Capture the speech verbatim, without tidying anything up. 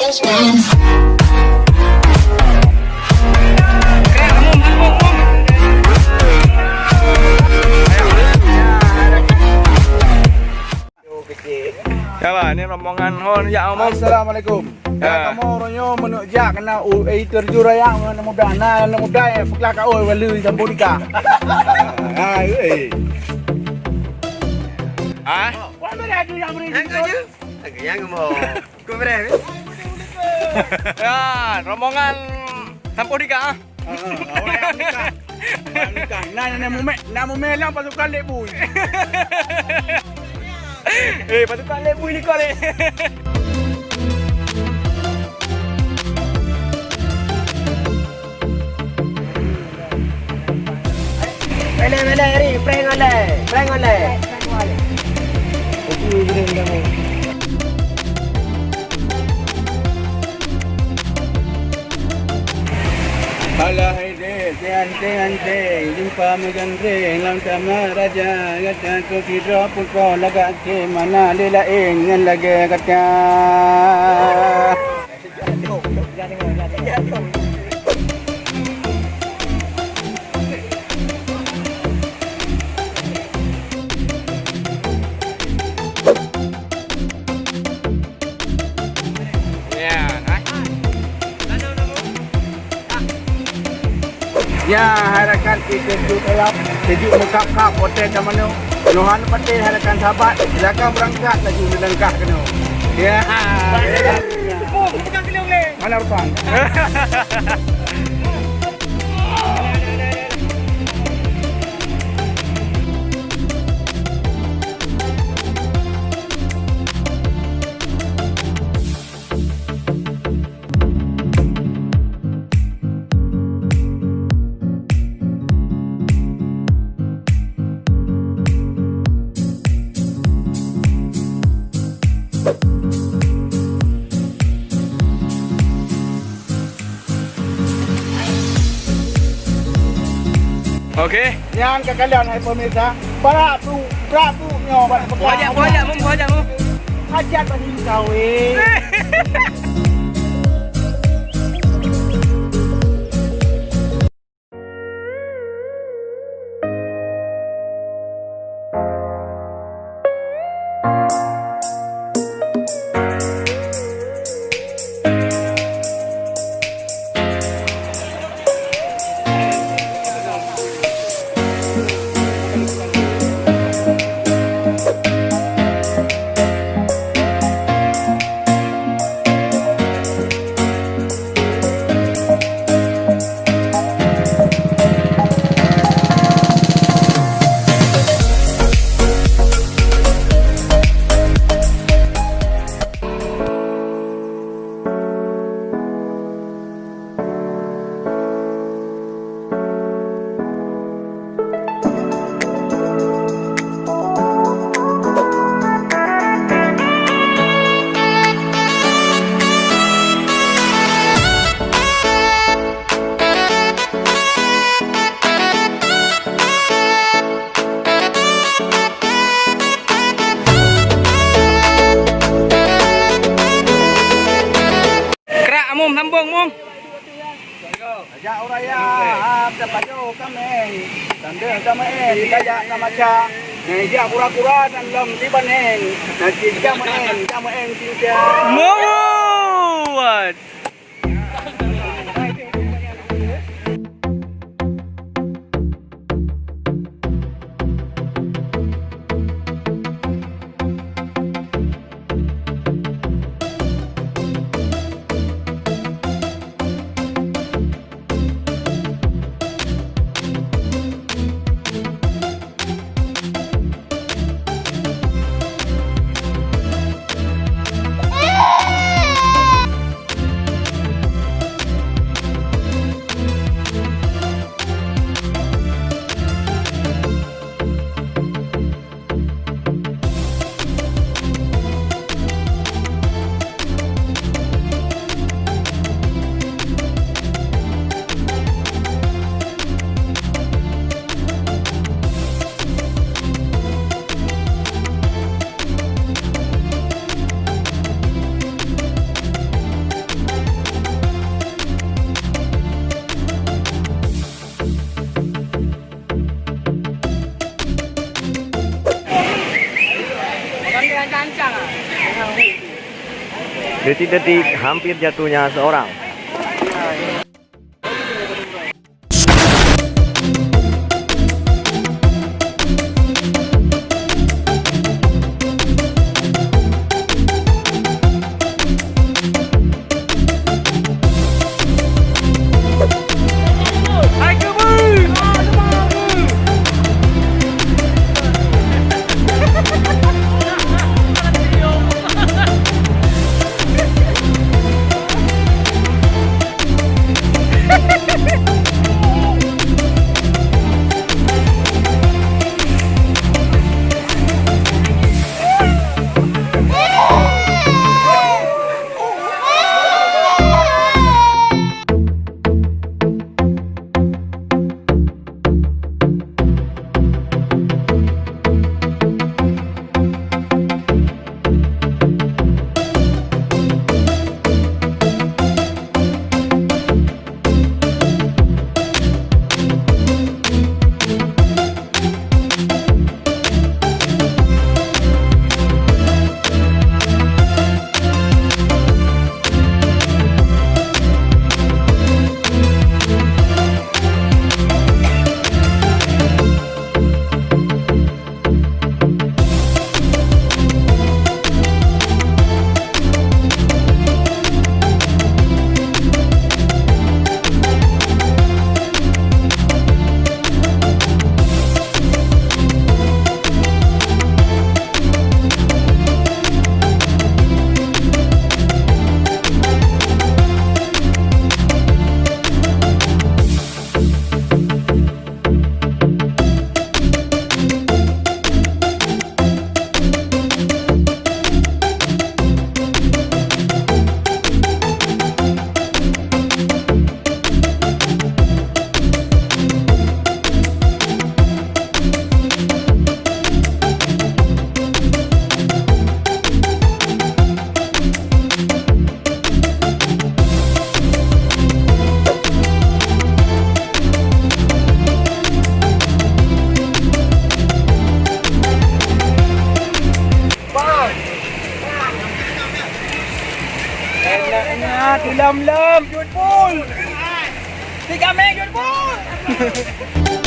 Ya, bah, ni rombongan hon jak ngomong. Assalamualaikum. Ya. Ya, kamoe uroe nyoe meunurot jak keunan u-, eh, terjun raya ngon aneuk muda. Na aneuk muda nyang peugah ka, "Oi, wali Sampoerna." Ah, eh. Ah? Wah, mana ada yang beri. Yang tu je. Lagi yang mau. Kau bereh. Ya, rombongan Sampoerna, ah. Ah, ah, awak yang nikah. Awak yang nikah. Nah, nak mumeh, nak mumeh lah pasukan Lek Bui. Eh, pasukan Lek Bui ni kau ni. Boleh, boleh, Ri. Prank boleh. Prank boleh. Alah, hai dek, si anting-anting, jumpa meugandeng lam taman raja. Gata keu sidroe putroe lagak, di mana lé laén ngon lagée gata. Ya, hai. Ya, hai rakan, kita duduk dalam sejuk mengkap-kap hotel Tamano. Yohan Pateh, hai rakan sahabat, silakan berangkat laju melangkah keunoe. Ya. Mana Rupang? Oke. Nyan keu kalian, hai pemirsa, brat bu, brat bu nyoe bak peugah. Buah jak, buah jak, Mum, buah jak, Mum. Hajat bani kawin. Krak, Mum, sambung, Mum. Ajak uraya, ah, tapajoh kaméng. Sambil kamaén, tajak kamaca. Nyan jak kura-kura dan lom sibaneng. Nanti kamaén, kamaén cinta. Muat. Detik-detik hampir jatuhnya seorang. Enaknya tulam-lam Jun Pul. Tiga meh Jun Pul.